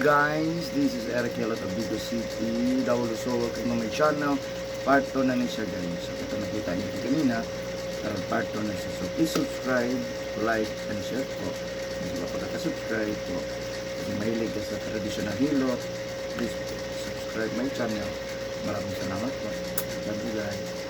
Guys, this is Eric Yelot of Vigo City. Double so welcome to my channel. Part 2 na ni siya, guys. So ito nakita niyo kanina. Karon part 2 na siya. So please subscribe, like, and share po. Kung pa nakasubscribe po. Kung mahilig ka sa traditional hilot, please subscribe my channel. Maraming salamat po. Love you guys.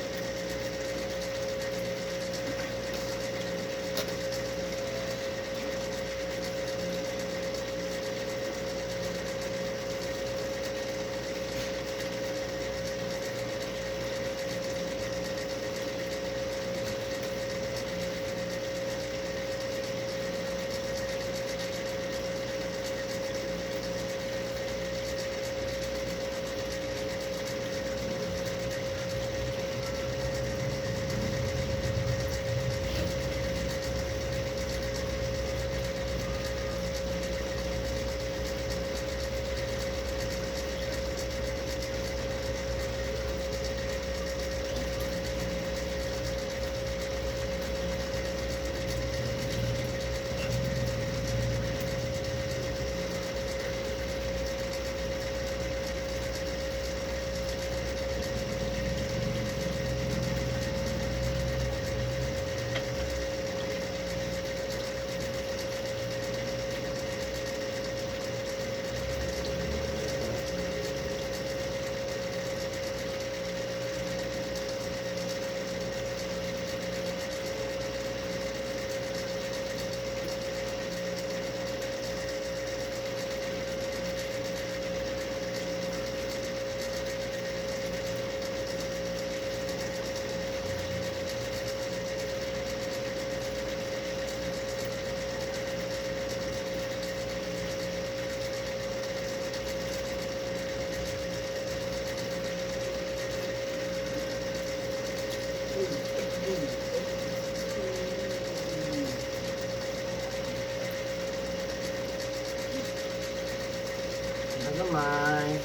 Gamay.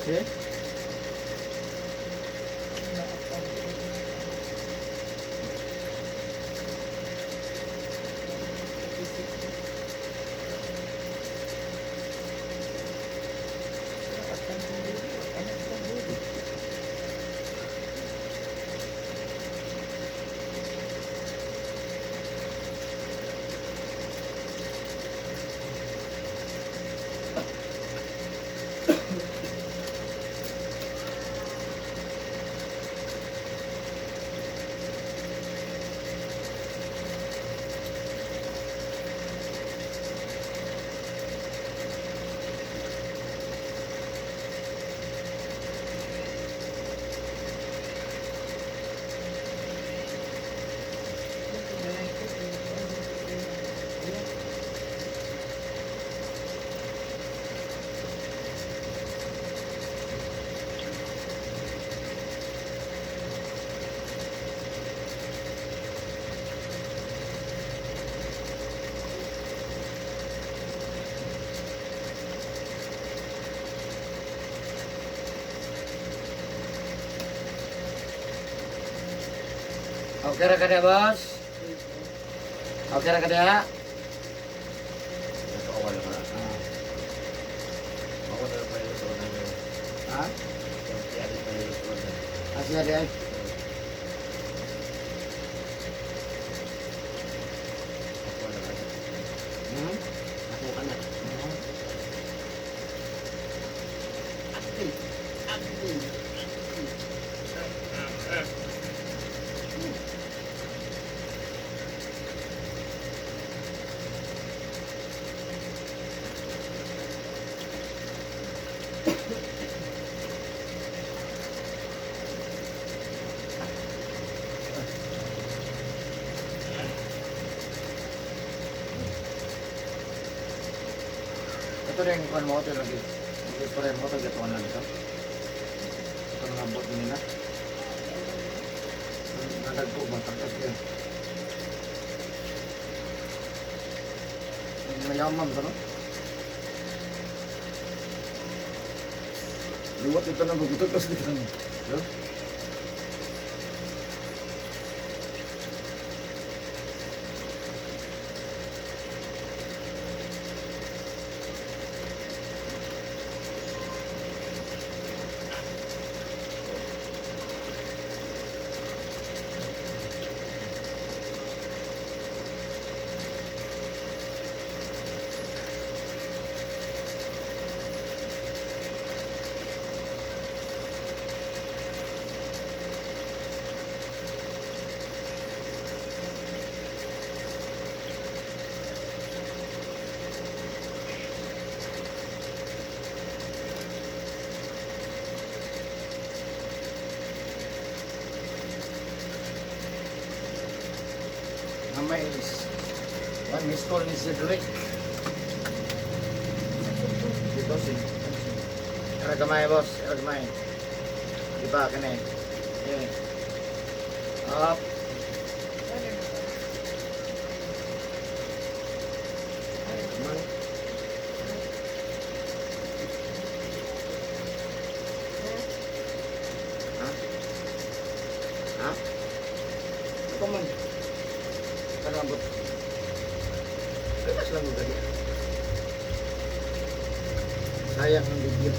Okay? Okay ra ka boss? Okay ra ka diha? Ito, wala ka na. Ako na lang pa yung na yun. Ha? Yung tiyari pa yung na. Ah, siya di ay. Ako na ka. Hmm? Ako ka na. Ate! Ate! Ito rin kuan mo ito lagi. Ito istorya mo ito gatuan lang ito. Ito nga bot nila. Nadagko ba tagos yan. Mayaman ba no? Liwat ito na magutagos dito. No? Na may one miss call ni Cedric. Dito si. Era gamay, boss, era gamay. Di ba kani? Eh. Up. Ay, gamay. Ha? Ha? Ito man. Karabot. Relax lang mo gani. Sayang ang video.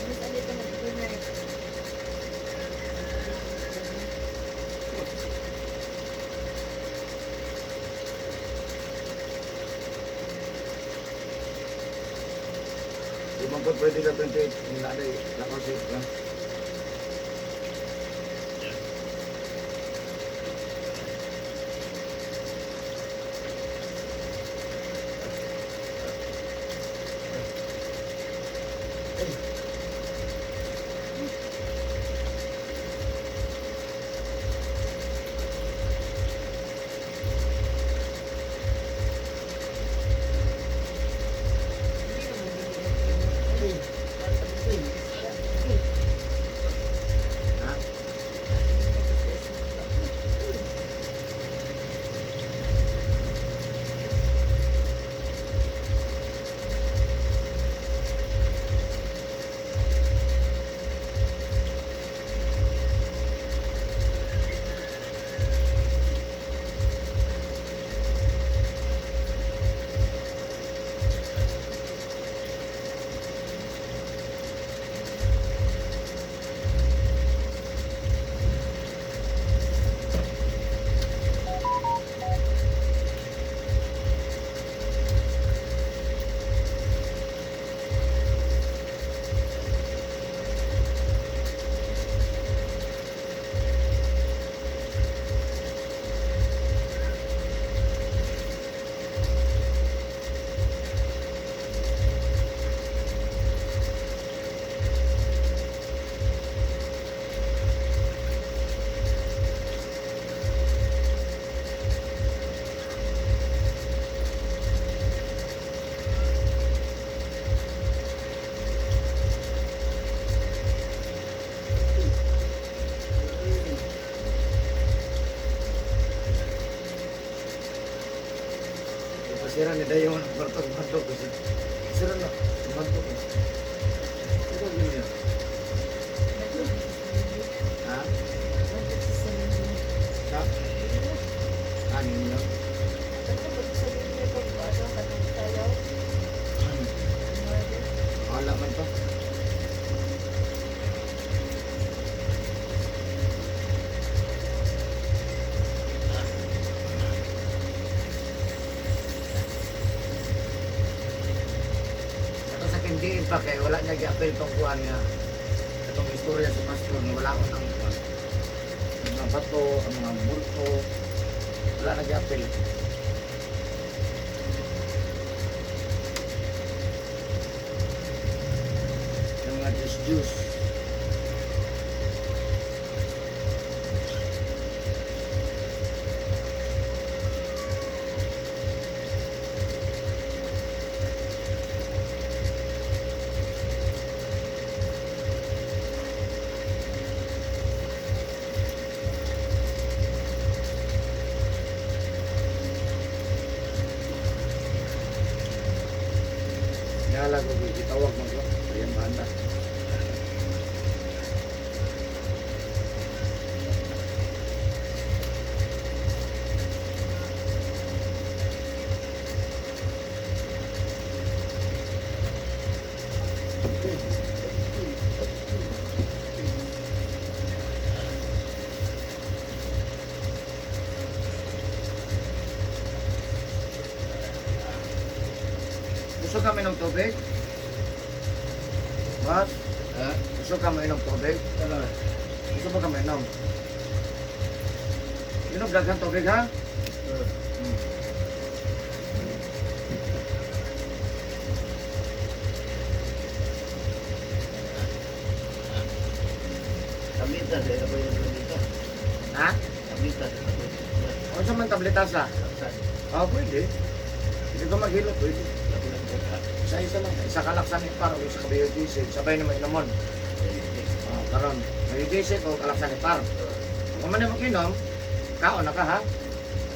Mas andito mag-good. Di ba po pwede ka 28? Hindi na day. Lakaw siya. Ay. Hindi naman hindi. Ay. Ay. Ha? Pasira ni Dayon ang kwarto madlok ko siya. Sira na, madlok ko. Ito ganyan. Ha? Sa? Ano niyo? Wala man pa. Ito sa kindiin pa kay wala niya gi-appeal tong kuan nga itong istorya sa pastor nga wala ko nang kuan. Ang mga bato, ang mga multo, wala na gi-appeal. Juice. Nyala ko gitawag mo ko. Ayan banda. Gusto ka mainom tubig? What? Ha? Gusto ka mainom tubig? Ano? Gusto ba ka mainom? Inom daghan tubig, ha? Tablita, sa ako yung tablita. Ha? Tablita, sa ako yung tablita. O sa man tableta sa? Laksan. Ah, pwede. Hindi ko maghilot, pwede. Labi lang ko ka. Isa-isa lang. Isa ka laksan ipar o isa ka biogesic. Sabay na mainomon. Oh, karon. Biogesic o kalaksan ipar. Kung man mo kinom, kaon na ka, ha?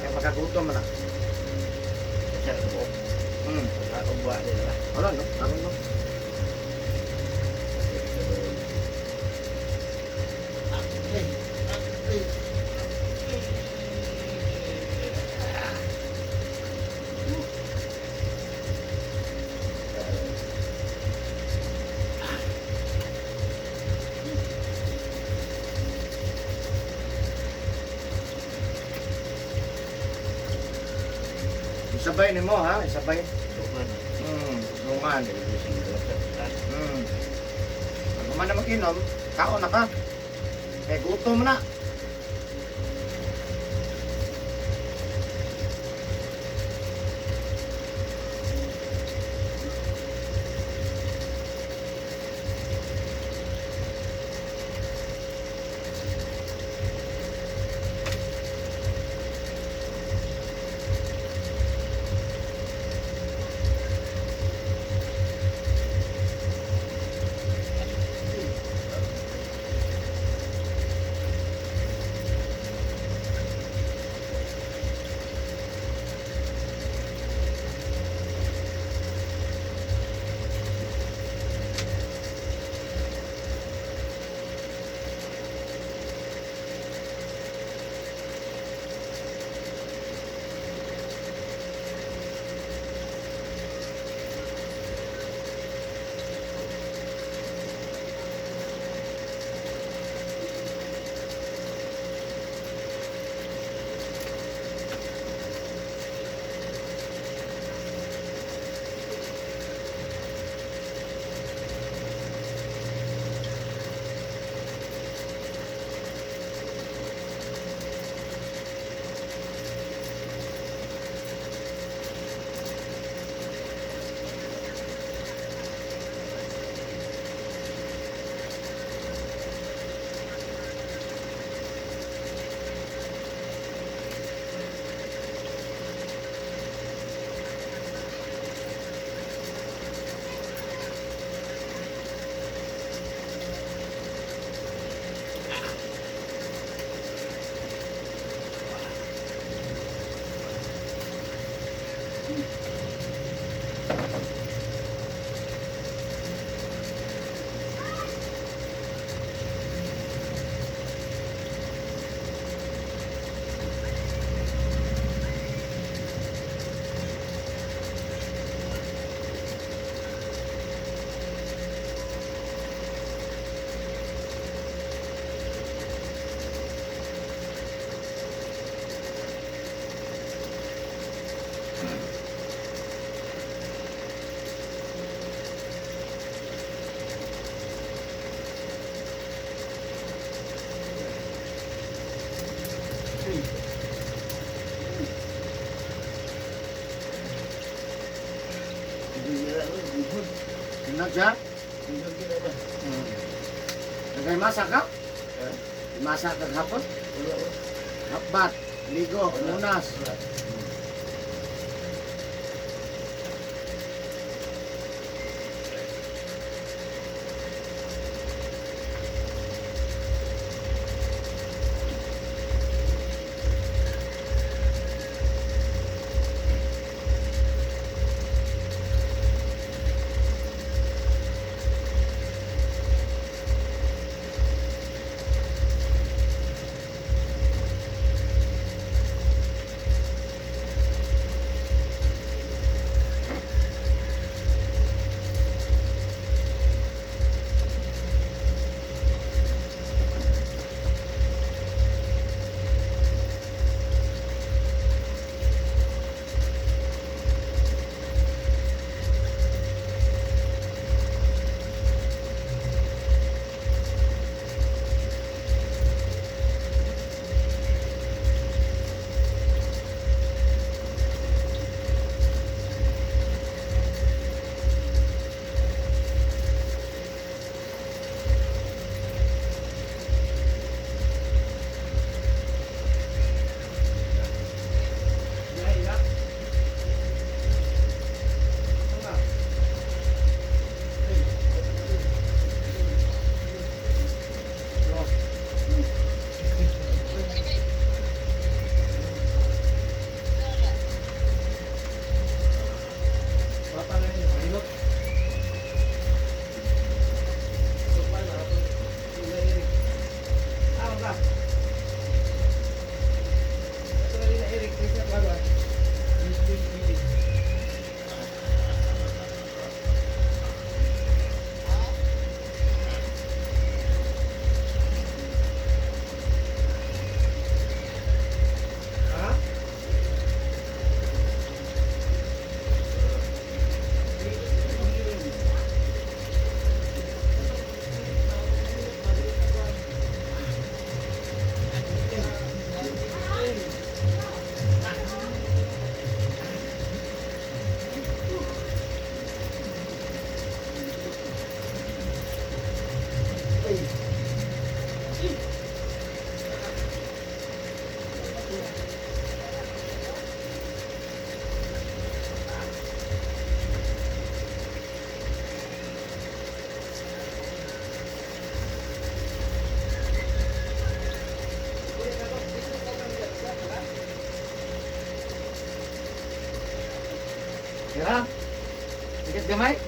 Kaya makagutom na. Sa ako. Pagkakong buwan nila. Wala, no? Karon, no? Isabay ni mo, ha? Isabay. Duman. Duman. Pag man na mag-inom, kaon na ka. Eh, gutom na. Ano siya? Sindog yun ba? Nagay-masa ka? Ha? Masa ka hapon? Wala oh. Hapbat, ligo, munas. Wala. Tira. Sikit gamay.